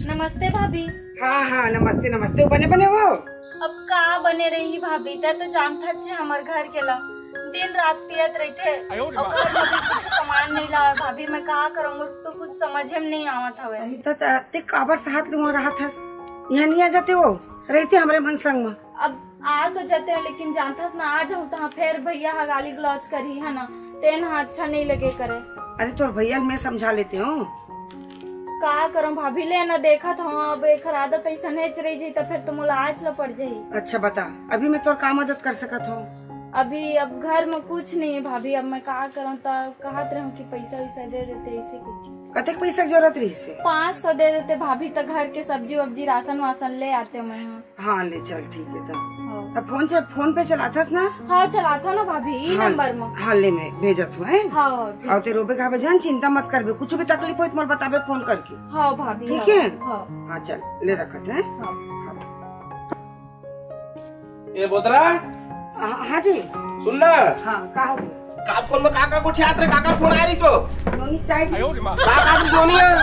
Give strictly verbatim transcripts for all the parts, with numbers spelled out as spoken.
नमस्ते भाभी। हाँ, हाँ, नमस्ते, नमस्ते। बने, बने हो? अब का बने रही भाभी, तै तो जानत हच हमर घर के ला, दिन रात पियत रहिथे। अयो रे माँ। ओकर भाभी कुछ सामान नहीं लावे भाभी, मैं का करूँ, तो कुछ समझे में नहीं आवत हवे। अरे त, त, ते काबर साथ लुआ रहत हस? यहाँ नहीं आ जाते वो, रहते हमरे मन संग में। अब आ तो जाते हैं, लेकिन जानत हस ना, आ जाऊँ तो फिर भैया हा गाली गलौज करही, है ना, तेन हा अच्छा नहीं लगे करे। अरे तोर भैया ल मैं समझा लेते हूँ। का करूँ भाभी, ले ना देखत हूँ, अब एकर आदत ऐसन है रह जाई, तो फिर तो मोला आज ला पड़ जाई। अच्छा बता, अभी मैं तोर का मदद कर सकत हूँ? अभी अब घर में कुछ नहीं है भाभी, अब मैं का करूँ, तो कहत रहूँ कि पैसा वैसा दे देते, ऐसे कुछ। कतेक पैसा के जरूरत रहिस हे? पाँच सौ दे देते भाभी, तो घर के सब्जी वब्जी, राशन वासन ले आते मैं। हाँ, ले चल, ठीक है तब। हाँ। तब फोन चल, फोन पे चलाथस ना? हाँ, चलाथों ना भाभी, ई हाँ, नंबर में। हाँ, ले मैं भेजत हूँ, हैं? हाँ, ठीक। और ते रोबे खाबे जान, चिंता मत करबे, कुछ भी तकलीफ होई तो मोला बताबे फोन करके। हाँ भाभी, ठीक हाँ, है? हाँ। हाँ, चल, ले रखत हैं। हाँ। ए बोतरा, हाँ, हाँ जी। सुन ना। हाँ, का हो? का फोन में का का गोठियात रहे, का का फोन आय रहिस ओ? नोनी ताई जी। का का तू नोनी है?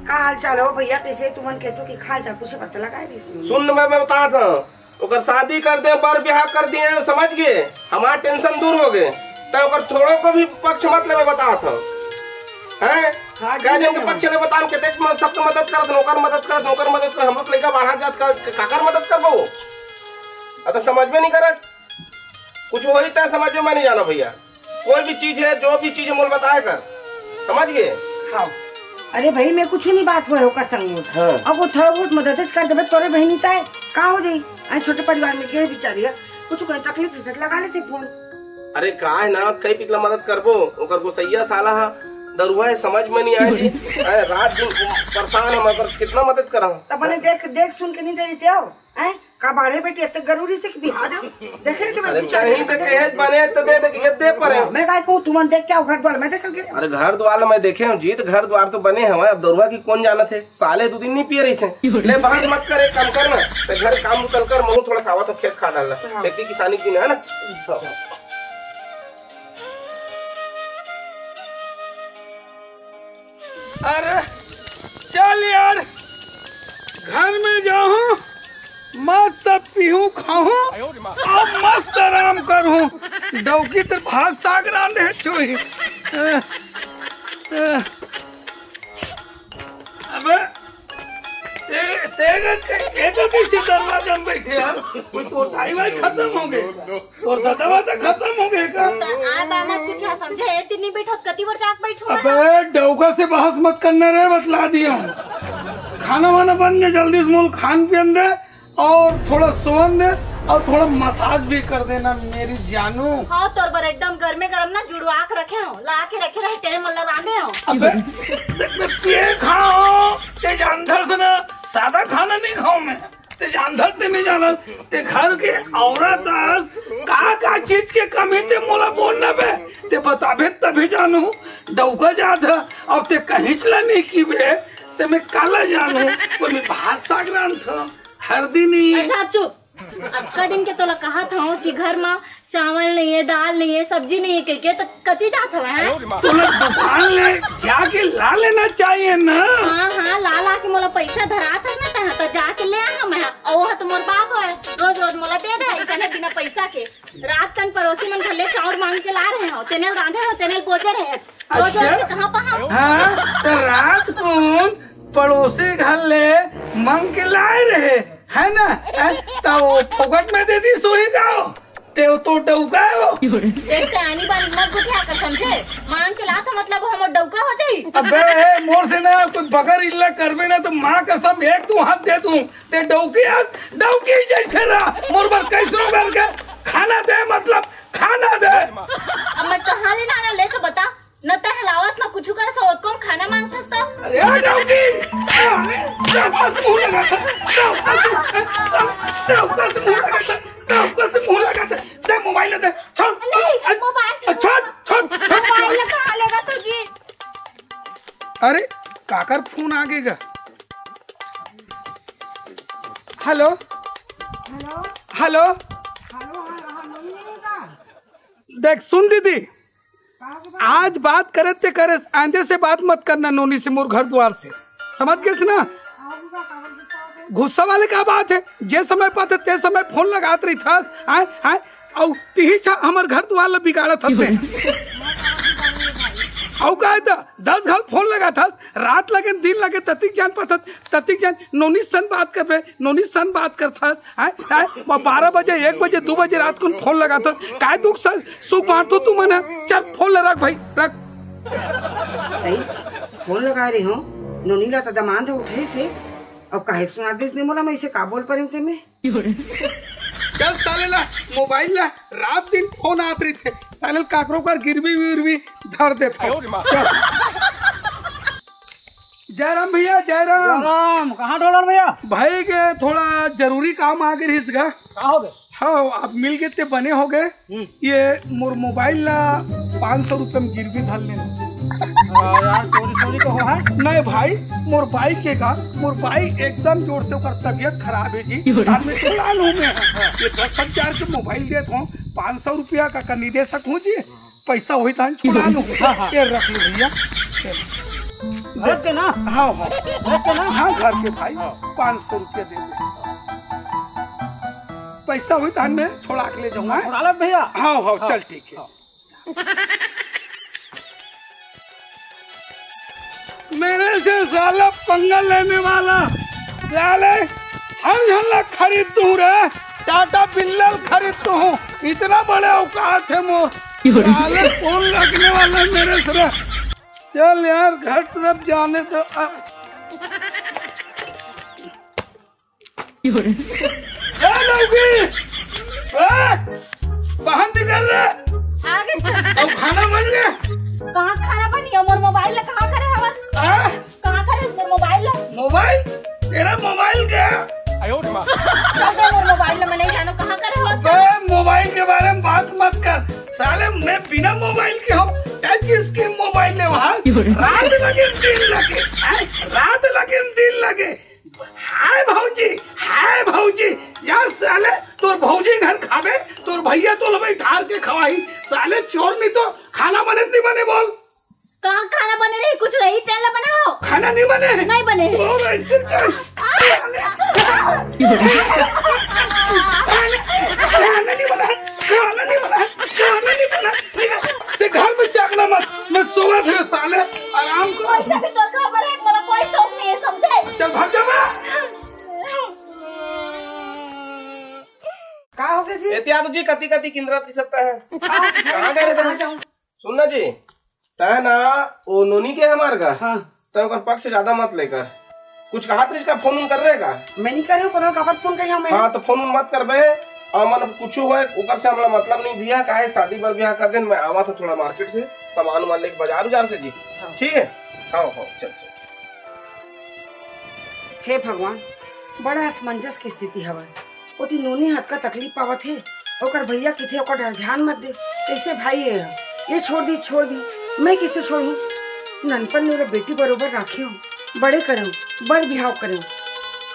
का हाल चाल हो भैया, कैसे तुमन, कैसे की हाल चाल पूछे पता लगाए रहिस नोनी। सुन ना, मैं, मैं बतात हूँ, ओकर शादी कर दे, बर बिहाव कर दिए, समझ गए, हमार टेंशन दूर हो गए। तै ओकर थोड़ो को भी पक्ष मत लेबे, बतात हूँ। हैं? हाँ जी, कह दे नहीं कि हो। पक्ष ले बता, हम कतेक म-, सबके मदद करत हन, ओकर मदद करत हन, ओकर मदद करत हन, हम लोग लइका बाढ़त जात का, काकर मदद करबो? अब तो समझ में नहीं करत, कुछ वही तय समझ में नहीं जाना भैया। कोई भी चीज है, जो भी चीज है, मोल बताए कर, समझ गए? हाँ। अरे भाई, मैं कुछ नहीं बात होए ओकर संग। हाँ। अब वो थोड़ा बहुत मदद कर देबे तोरे बहिनी ताय, का हो जाई? आ छोटे परिवार में के बिचारी है, कुछ कोई तकलीफ है, लगा लेते फोन। अरे का है ना, कई पिकला मदद करबो, ओकर गोसैया साला हा दरुआ है, समझ में नहीं आए जी। अरे रात दिन परेशान हम, ओकर कितना मदद करा। तब बने देख, देख सुन के नहीं दे देते हो, हैं? का बाढ़े बेटी इतने जरूरी से कि बिहार हो? देखे कि मैं अरे बिचारी कहीं तो कहे बने तो दे दे, कि दे परे। मैं काय कहूँ, तुमन देख के आओ घर द्वार, मैं देखल के। अरे घर द्वार मैं देखे हूँ जी, तो घर द्वार तो बने हवा, अब दरुआ की कौन जानत है, साले दो दिन नहीं पिए रही से। ले बहस मत कर, एक काम कर ना, तो घर काम उतल कर, मैं थोड़ा सा आवा तो खेत खा डालना, हाँ। खेती किसानी की ना है ना। अरे चल यार, घर में जाहूँ, मस्त पीहूँ खाहूँ, अब मस्त आराम करहूँ। डौकी तर भात साग रांधे छुई। अ, अ, अबे ते, ते, ते, ते तो पीछे दरवाजा में बैठे यार, कोई तो दाई वाई खत्म हो गए। तोर दतवा तो खत्म हो गए का? त आ दाना कुछ समझे, ए तीन बैठत कति बार जाके बैठो ना। अबे डौका से बहस मत करना रे, बतला दिया हूँ। खाना वाना बन गया, जल्दी से मोल खान पियन दे और थोड़ा सोन दे और थोड़ा मसाज भी कर देना मेरी जानू। हाँ, तोर बर एकदम गर्मे गरम ना जुड़वा के रखे हो, ला के रखे रहे, तेरे मन लगा दे हो। अबे ये खाओ, ते जानथस ना, सादा खाना नहीं खाऊं मैं। ते जानथस ते नहीं जानस, ते घर के औरत अस, का का चीज के कमी ते मोला बोलना बे, ते बताबे तभी जानू। डौका जात ह, अब ते कहीं चला नहीं की बे, ते मैं काला जानू, पर मैं भात साग रांध था, हर दिन ही। अच्छा चुप, अतका दिन के तोला कहा था कि घर में चावल नहीं है, दाल नहीं है, सब्जी नहीं है कह के, तो कति जात हवे, हैं? तोला दुकान ले जाके ला लेना चाहिए ना। हाँ, हाँ, ला, ला के मोला पैसा धरा था ना, तहाँ तो जाके ले आया मैं। और वह तो मोर बाप है, रोज, रोज मोला दे दे, इतने बिना पैसा के। रात कन पड़ोसी मन घर ले चाउर मांग के ला रहे हो, तेने ल रांधे हो, तेने ल बोजे रहे हो। रोज, रोज अच्छा? के कहाँ पहा? हाँ, तो रात कौन पड़ोसी घर ले मांग के लाए रहे, है ना? हैं? तो वो फोकट में दे दी सोई गाओ। ते तो डौका हो। देख, ते आनी बानी मत गुठिया कर, समझे? मांग के लात ह, मतलब हमर डौका हो जाई? अबे, मोर से ना कुछ बगर इल्ला करबे ना, तो माँ कसम एक दू हाथ दे दूं। ते डौकी आस, डौकी जैसे रहा, मोर बर कैसनो करके खाना दे, मतलब खाना दे। अब मैं कहाँ ले लाना, ले तो बता। न तै हलावस, न कुछु करस, ओतको म खाना मांगथस त? अरे, आ डौकी! आ, डौका से मुंह लगा था, डौका से, डौका से मुंह लगा था, डौका से मुंह लगा था। दे मोबाइल दे, छोड़, नहीं, अ, मोबाइल से अ, छोड़, छोड़, छोड़, मोबाइल छोड़। कहाँ लगा तू जी? अरे, काकर फोन आ गए गा? हेलो? हेलो? हेलो? हेलो, हाँ, हाँ, मम्मी नहीं का? देख, सुन दीदी, आज बात करे ते करे, आंदे से बात मत करना नोनी से, मोर घर द्वार से। समझ गेस ना? गुस्सा वाले का बात है, जे समय पाथे ते समय फोन लगात रहिथस, आय आय, अउ तिही छा हमर घर दुआर ल बिगाड़त हते। अउ का है त दस घाल फोन लगाथस, रात लगे दिन लगे ततिक जान पाथस, ततिक जान नोनी सन बात करबे, नोनी सन बात करथस, आय आय, बारह बजे, एक बजे, दो बजे रात को फोन लगाथस, काय दुख स-, सुख बांटथो तुमन ह? चल फोन ल रख भाई, रख। भाई, फोन लगा रही हूँ, नोनी ला तो दमांद उठे से। अब काहे सुना देस ने मोला, मैं इसे का बोल परी हूँ ते में? चल साले ला मोबाइल ला, रात दिन फोन आत रहिथे, साले ल काकरो कर गिरवी विरवी धर दे। चल। जयराम भैया, जयराम। राम, कहाँ डोलन भैया? भाई के थोड़ा जरूरी काम आ गए रहिस गा। का हो गए? हाँ, आप मिल गए ते बने हो गए। ये मोर मोबाइल ला पाँच सौ रुपये में गिरवी धर लेना। आ, यार, चोरी चोरी तो हो है। नहीं भाई, मोर बाइक के का, मोर बाइक एकदम जोर से ओकर तबीयत खराब है जी। आदमी चला लूँ मैं। ये दस हजार के मोबाइल देत हूँ, पाँच सौ रुपया का, का नहीं दे सकूँ जी? पैसा वही तान छोड़ा लूँ। ये रख लो भैया। घर के ना? हाँ हाँ, घर के ना? हाँ घर के भाई, पाँच सौ रुपया दे दे। पैसा हुई तो मैं छोड़ा के ले जाऊंगा। उड़ा लो भैया। हाँ हाँ, चल ठीक है। मेरे से साला पंगा लेने वाला, साले हम झन ला खरीद तू रे, टाटा बिल्ला ल खरीद तू हूँ, इतना बड़े औकात है मोर। साले फोन रखने वाला मेरे से रे। चल यार, घर तरफ जाने तो। ए लौकी, ए, बाहर निकल रे। आगे से अब खाना बन गया। कहाँ खाना बनी? मोर मोबाइल ला कहाँ करे हवस? आ? कहाँ करे मोर मोबाइल ला? मोबाइल? तेरा मोबाइल गया? चल दे मोर मोबाइल ला, मैं नहीं जानू कहाँ करे हवस। बे, मोबाइल के बारे में बात मत कर साले। मैं बिना मोबाइल के हूँ, टच स्क्रीन मोबाइल ले वहाँ। रात लगे दिन लगे, हैं? रात लगे दिन लगे। हाय भौजी, हाय भौजी, यार साले, तोर भौजी घर खाबे, तोर भैया तोल बैठार के खवाही। साले चोर नहीं तो खाना बने नहीं बने बोल। कहाँ खाना बने रही? कुछ रही तेल ला बनाओ। खाना नहीं बने है? नहीं बने है। और ऐसे कर। खाना नहीं बना, खाना नहीं बना, खाना नहीं बना। ते घर में चाकना मत, मैं सोवा फिर साले, आराम कर। पैसा भी दरकार पड़े, मोला कोई शौक नहीं है, समझे? चल भाग जा बा। का हो गया जी? एतिया तो जी कति कति किंदरा ती सकता है। कहाँ गए थे? कहाँ जाऊँ? सुनना जी, तय ना वो नोनी के हमार का, हाँ। तय ओकर पक्ष ज्यादा मत लेकर। कुछ कहा तो इसका फोन उन कर रहेगा। मैं नहीं करे हूँ, कोनो काबर फोन करी हूँ मैं? हाँ तो फोन उन मत करबे। और मन कुछ हुआ ओकर से हमरा मतलब नहीं दिया, काहे शादी बर ब्याह कर देन, मैं आवा था थोड़ा मार्केट से सामान वामान लेके बाजार उजार से जी। हाँ। ठीक है, हाँ हाँ, चल चल। हे भगवान, बड़ा असमंजस की स्थिति हवय। ओती नोनी हतका तकलीफ पावत हे, ओकर भैया किथे ओकर डर ध्यान मत दे। कैसे भाई ये ह? ये छोड़ दी, छोड़ दी, मैं किसे छोड़ूं? ननपन में ओला बेटी बरोबर राखे हूँ, बड़े करे हूँ, बर बिहाव करे हूँ।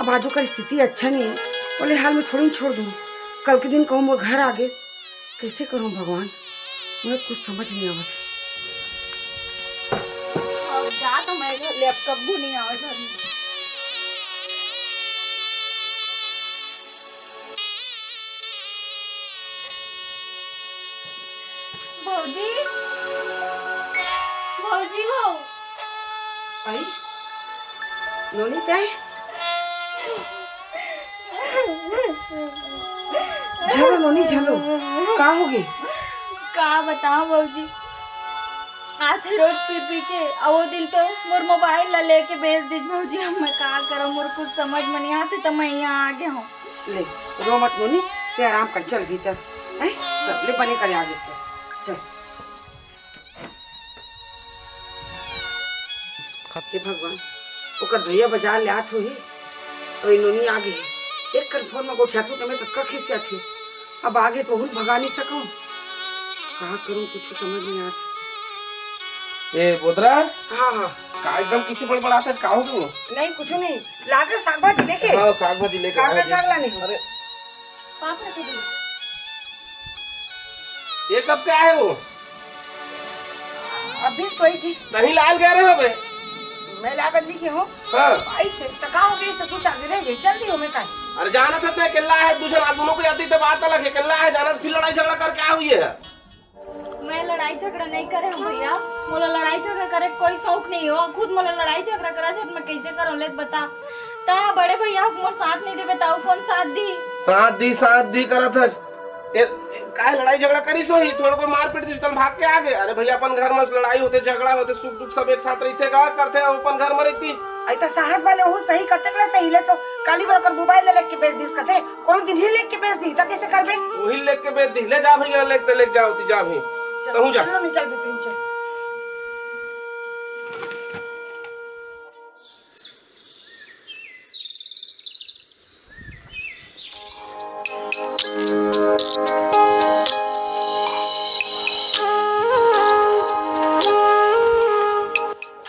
अब आज ओकर स्थिति अच्छा नहीं है, ओले हाल में थोड़ी छोड़ दूँ। कल के दिन कहूँ मोर घर आगे, कैसे करूँ भगवान, मुझे कुछ समझ नहीं आवत। अब जा तो मैं घर ले, अब कब्बू नहीं आवे घर में। भौजी, भौजी हो। आई? नोनी तय? झलो नोनी झलो, का होगे? का बताओ भौजी, आथे रोज पी पी के, अउ वो दिन तो मोर मोबाइल ला लेके बेच दीस भौजी। अब मैं का करव, मोर कुछ समझ में नहीं आते, तो मैं यहाँ आ गया हूँ। ले, रो मत नोनी, ते आराम कर, चल भीतर। हैं? चल, ले बने करे आगे तो। चल। हे भगवान, ओकर भैया बाजार ले आत होही, अउ ए नोनी आ गे। एक कन फोन में गोठियाथू त मैं ततका खिसियाथे। अब आगे तो हुन भगा नहीं सकूं। का करूं, कुछ समझ नहीं आत। ए बोतरा, हाँ, हाँ। का एकदम किसी बड़बड़ात हस, का हो तू? नहीं, कुछ नहीं। लागे साग भाजी लेके। हाँ, साग भाजी लेके का आया का जी। साग लाने हो? अरे, पापड़ के दूध। ये कब का है वो? अभी सोई जी। नहीं लाल गया रे बे। मैं ला कर लिखे हूँ। हाँ। ऐसे तो का हो गया, इस तो तू चाबी रह गई, चल रही हो मैं काहे? अरे जाना था तैं अकेला है, दूसरा दोनों को आती तो बात अलग है, अकेला है, जाना फिर लड़ाई झगड़ा करके आ हुई है। मैं लड़ाई झगड़ा नहीं करे हूँ भैया, मोला लड़ाई झगड़ा करे कोई शौक नहीं हो, खुद मोला लड़ाई झगड़ा करा जब मैं कैसे करूँ ले बता। ता बड़े भैया मोर साथ नहीं देवे, ताऊ कौन साथ दी? साथ दी, साथ दी करत हस। ए, ए, काहे लड़ाई झगड़ा करिस होही? थोड़ा कोई मारपीट दिस, तन भाग के आ गए। अरे भैया, अपन घर में लड़ाई होते, झगड़ा होते, सुख दुख सब एक साथ रहिथे, का करथे, अपन घर में रहिती। आई तो साहब वाले हूँ सही कते के सही ले तो काली बरोकर मोबाइल ले लेके बेच दिस कते, कोनो दिन ही लेके बेच दी, तब कैसे करबे? वही लेके बेच दी, ले जा भैया, लेके ले जाओ ती जा भी। चल, कहूँ जा। चलो नहीं, चल बिपिन, चल।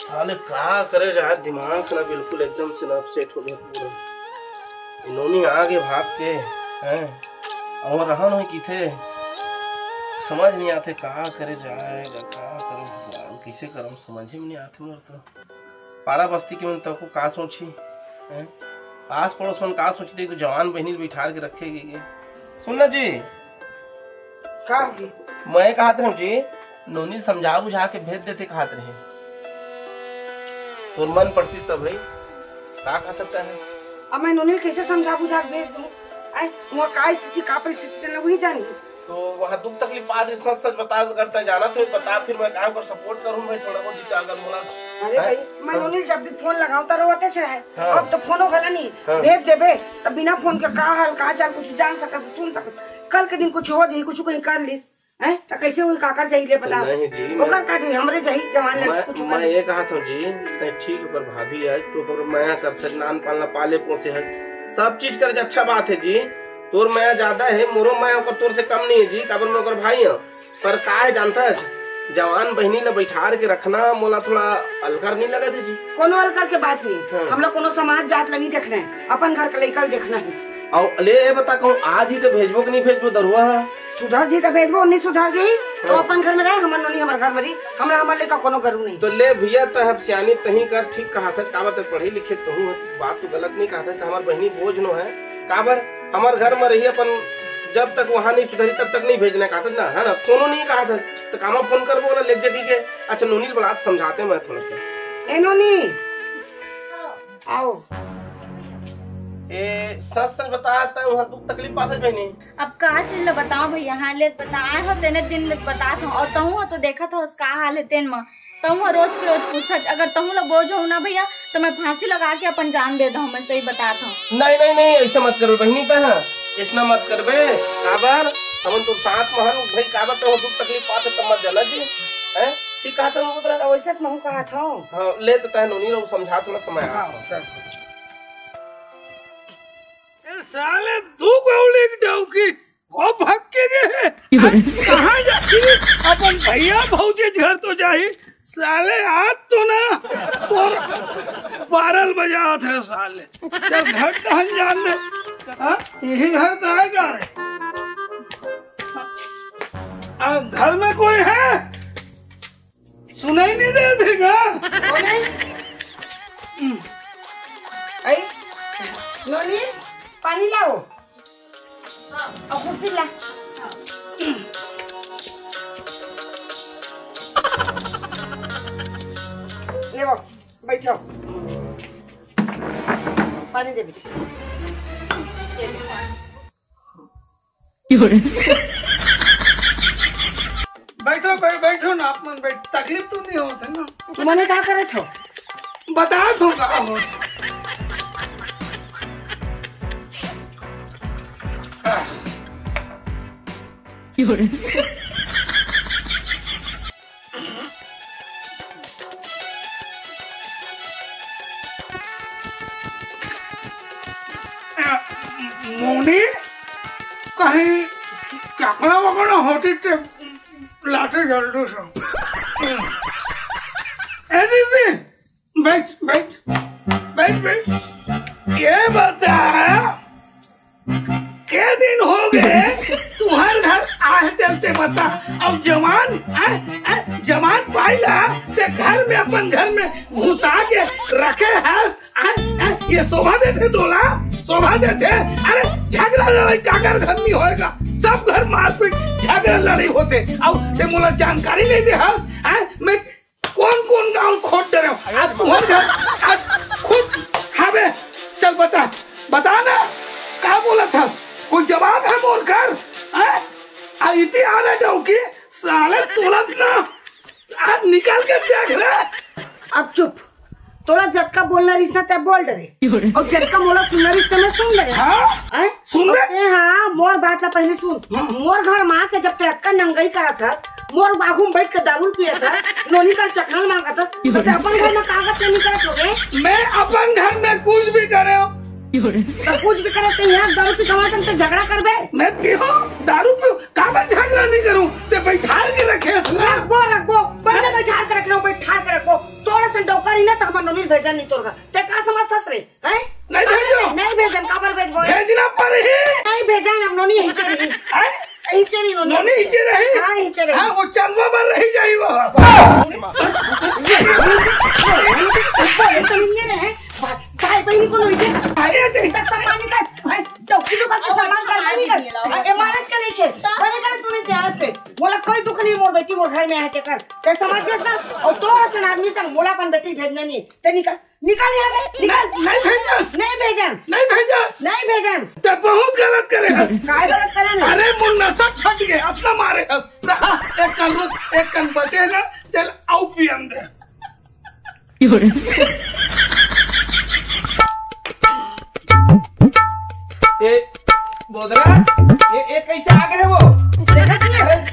साले का करे जाए, दिमाग ना बिल्कुल एकदम से ना अपसेट हो गया पूरा। इन्होंने आगे भाग के, हैं, और रहा नहीं किथे, समझ नहीं आते का करे जाएगा, का करूँ भगवान, कैसे करूँ, समझ ही में नहीं आते मोर तो। पारा बस्ती के मन तको का सोची, हैं? आस पड़ोस मन का सोचते कि जवान बहिनी ल बिठार के रखे गई है। सुन ना जी, का होगे? मैं कहत रहूं जी, नोनी समझा बुझा के भेज देते कहत रहे। तोर मन पड़ती तब है, का कहत है? अब मैं नोनी ल कैसे समझा बुझा के भेज दूं? आय, वहाँ का स्थिति, का परिस्थिति, तेला वही जानी। तो वहाँ दुख तकलीफ पात रही, सच सच बता, करता जाना तो बता, फिर मैं काम कर सपोर्ट करूँ भाई, थोड़ा बहुत जिसे अगर बोला। अरे हैं? भाई, मैं हाँ। नोनी ल जब भी फोन लगाऊं तो रोते छे है। हाँ। अब तो फोनो घला नहीं, हाँ। भेज देबे, तब बिना फोन के का हाल का चाल कुछ जान सकत, सुन सकत। कल के दिन कुछ हो जाई, कुछ कहीं कर लिस, हैं? त कैसे होई, काकर जाई ले बता। नहीं जी, ओकर मैं, का जाई, हमरे जाई जवान लड़की मैं, कुछ मैं कर। ये कहा था जी, नहीं ठीक, ओकर भाभी है, तो ओकर मया करथे, नान पालना पाले पोसे है, सब चीज करे, अच्छा बात है जी। तोर मया ज्यादा है, मोरो मया ओकर तोर से कम नहीं है जी, काबर मैं ओकर भाई हूँ। पर का है जानता है, जवान बहिनी ल बैठार के रखना मोला थोड़ा अलकर नहीं लगत है जी। कोनो अलकर के बात नहीं, हाँ। हमला कोनो समाज जात ल नहीं देखना है, अपन घर के लइका ल देखना है। अउ ले ये बता, कहूँ आज ही तो भेजबो कि नहीं भेजबो दरुआ? सुधर जी तो भेजबो, नहीं सुधर जी तो हाँ। अपन घर में रहे, हमर नोनी हमर घर में रही, हमरा हमर लइका कोनो गरु नहीं। तो ले भैया, तह अब सियानी तही कर, ठीक कहा था, काबर तक पढ़े लिखे तहूँ, बात तो गलत नहीं कहा था, तो हमार बहिनी बोझ नो है, काबर हमर घर में रही अपन, जब तक वहाँ नहीं सुधरी तब तक नहीं भेजना कहा था ना, है ना, कोनो नहीं कहा था, तो कामा फोन करबो ना, ले जाके के, अच्छा नोनी ल बड़ा समझाते मैं थोड़ा सा। ए नोनी, आओ। ए, सच सच बता, त वहाँ दुख तकलीफ पाथे बहिनी। अब का चीज ल बताओ भैया, हाँ ले बताए हो, तेने दिन ले बतात हो, और तहूँ हो तो देखत हो का हाल है तेन म। तहूँ हो रोज के रोज पूछत, अगर तहूँ ला बोझ हो ना भैया, तो मैं फांसी लगा के अपन जान दे दहूँ, मैं सही बतात हूँ। नहीं, नहीं, नहीं, ऐसा मत करबे बहिनी, तह ऐसना मत करबे, काबर हमन तो साथ में हन भाई, काबर तहूँ दुख तकलीफ पाथे तब मत जाना जी, हैं? ठीक कहा था पुत्र। अब वैसे तो मैं कहत हूँ। हाँ, ले तो तह नोनी लो समझा, थोड़ा समय आ। हाँ, चल। ए साले, दू गौली के डौकी, वो भग के गए हैं। कहाँ जाही? अपन भैया भौजी घर तो जाही। साले, आज तो ना, तोर बारह बजावत है साले। चल, घर तहन जान दे। हाँ, यही घर तो आएगा। आ, घर में कोई है? सुनाई नहीं देत हे का? कौन है? आई, नोनी, पानी लाओ। हाँ। और कुर्सी ला। ले वो, बैठो। पानी दे बेटी। बैठो, बै-, बैठो ना, आप मन बैठ, तकलीफ तो नहीं होत हे ना? तुमने का करे थो? बता दो का हो। मोनी, कहीं चकना वकना होती ते लाते जल्दी से। ए दीदी, बैठ, बैठ, बैठ, बैठ। ये बता, के दिन हो गए तुम्हारे घर आए चलते बता। अब जवान, आए, आए, जवान पाई ला, ते घर में, अपन घर में घुसा के रखे हस। आ, आ, ये शोभा देथे तोला, शोभा देथे। अरे, झगड़ा लड़ाई काकर घर में होएगा? सब घर मारपीट, झगड़ा लड़ाई होथे। अउ ते मोला जानकारी नहीं दे हस। आ, मैं कौन कौन गांव खोद डरे हूँ। आज तुम्हारे घर, आज खुद हवे। चल बता, बता ना, का बोलत हस? कोई जवाब है मोर कर? हैं? आ इति आने डौकी, साले तोला ना, आज निकाल के देख ले। अब चुप, तोला जतका बोलना रिस ना, ते बोल डरे। अउ जतका मोला सुनना रिस, ते मैं सुन डरे। हाँ? हैं? सुन ले। अरे हाँ, मोर बात ला पहले सुन। हाँ। मोर घर मा के जब ते अतका नंगई करत हस, मोर बाहू में बैठ के दारू पियत हस, नोनी कर चखना मांगत हस, तो ते अपन घर में कागज के नहीं करत होगे? मैं अपन घर में कुछ भी करे हूँ। तो कुछ भी करे, ते यहाँ दारू पी कमात हस, ते झगड़ा करबे? मैं पीहूँ, दारू पीहूँ, काबर झगड़ा नहीं करूँ? ते बैठाल के रखे हस ना। रखबो, रखबो, बंदे बैठाल के रख लो, बैठाल के रखबो। तोरा से डौका रही ना, तो हमर नोनी भेजन नहीं तोर घर। ते का समझथस रे? हैं? नहीं भेजो। नहीं भेजन, काबर भेजबो? भेजना पड़ही। नहीं भेजन, अब नोनी हिचे रही। हैं? हिचे रही नोनी। नोनी हिचे रही? हाँ, हिचे रही। हाँ, वो चंदवा पर रही जाई वो। बोले तो नहीं है। भाई, भाई बहनी को नोनी के। अरे, देख। तक सम्मान नहीं कर। भाई, तो किलो का तो सम्मान कर, नहीं कर। एमआरएस का नहीं खेल। बने कर सुने ध्यान से। बोला कोई दुख नहीं, मोर बेटी मोर घर में आए ते कर। ते समझ गए ना? और तो अपन आदमी संग बोला अपन बेटी भेजना नहीं। ते निकल। निकल यहाँ से, निकल। नहीं, नहीं भेजस। नहीं भेजन। नहीं भेजस। नहीं भेजन। ते बहुत गलत करे हस। काय गलत करे ना? अरे, मोर नसा फट गए, अतना मारे हस। रहा, एक कन रुक, एक कन बचे ना, चल, आओ पियन दे। ए, बोदरा, ये, ये कैसे आ गए वो? देखा कि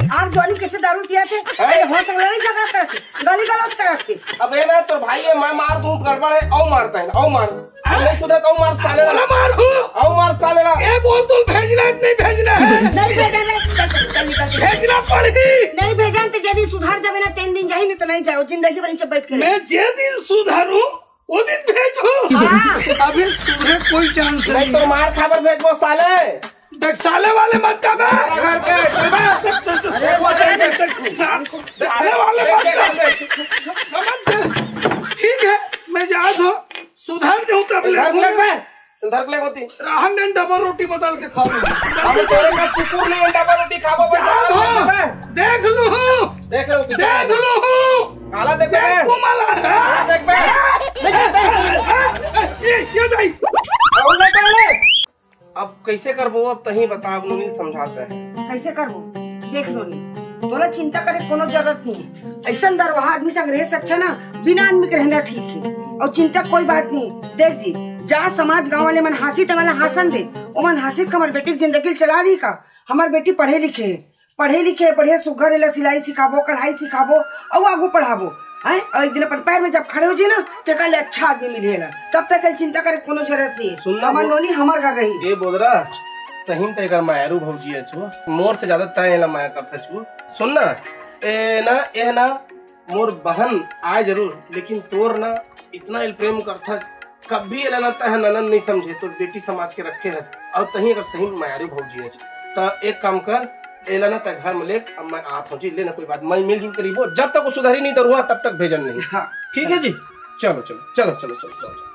आप दोनों कैसे दारू पिया थे? हैं? अरे, हो सकता है झगड़ा करते, गाली गलौज करते। अब ये ना, तो भाई, ये मैं मार दूं, गड़बड़ है, औ मारता है, औ मार। हाँ? नहीं सुधर, औ मार साले ला। बोला मार हूँ। औ मार साले ला। ये बोल, तू भेजना है कि नहीं भेजना है? नहीं भेजना है। चल, चल, चल, निकल। भेजना पड़ही। नहीं भेजन तो जे दिन सुधार जावे ना, तीन दिन जाही, नहीं तो नहीं जाओ, जिंदगी भर नीचे बैठ के रहे। मैं जे दिन सुधारूं, वो दिन भेजो। हाँ। अभी सुधरे कोई चांस नहीं, नहीं। तो मार खाबर भेजबो साले। देख, साले वाले मत कर बे। घर के, साले वाले मत कर। समझ गए? ठीक है, मैं जा दो, सुधर जाऊं तब ले। घर के बे, घर के होती। रहन दे, डबल रोटी बदल के खा लूं। अब तोरे का कुकुर नहीं, डबल रोटी खाबो, जा दो। देख लूं। देख लो, देख लो। काला देख बे। वो माला। देख बे। ये, ये नहीं। अब कैसे करबो, अब तहीं बता, अब नोनी समझाता है। कैसे करबो? देख नोनी, तोला चिंता करे कोनो जरूरत नहीं है। ऐसन दरवाहा आदमी संग रहे से अच्छा ना, बिना आदमी के रहना ठीक है। और चिंता कोई बात नहीं। देख जी, जा समाज गांव वाले मन हांसी ते वाला हासन दे, ओमन हांसी के हमर बेटी के जिंदगी चला रही का? हमर बेटी पढ़े लिखे है, पढ़े लिखे, बढ़िया सुघर एला सिलाई सिखाबो, कढ़ाई सिखाबो, अउ आगू पढ़ाबो। हैं? अउ एक दिन अपन पैर में जब खड़े हो जी ना, तो एकर ले अच्छा आदमी मिले ला। तब तक एला चिंता करे कोनो जरूरत नहीं है। सुन ना हमर वो नोनी हमर घर रही। ए बोदरा, सही में तो एकर मायारू भौजी है छु। मोर से ज्यादा तय एला माया करता छु। सुन ना, ए ना, ए ना, मोर बहन आए जरूर, लेकिन तोर ना इतना एल प्रेम करथस, कभी एला ना तह ननन नहीं समझे, तोर बेटी समाज के रखे है। और तही अगर सही में मायारू भौजी है, त एक काम कर, एला ना तह घर में ले, अब मैं आप हो जी, ले ना कोई बात, मैं मिलजुल कर रहिबो, जब तक वो सुधारी नहीं दरुआ, तब तक भेजन नहीं। हाँ। ठीक है जी, चलो, चलो, चलो, चलो, चलो, चलो।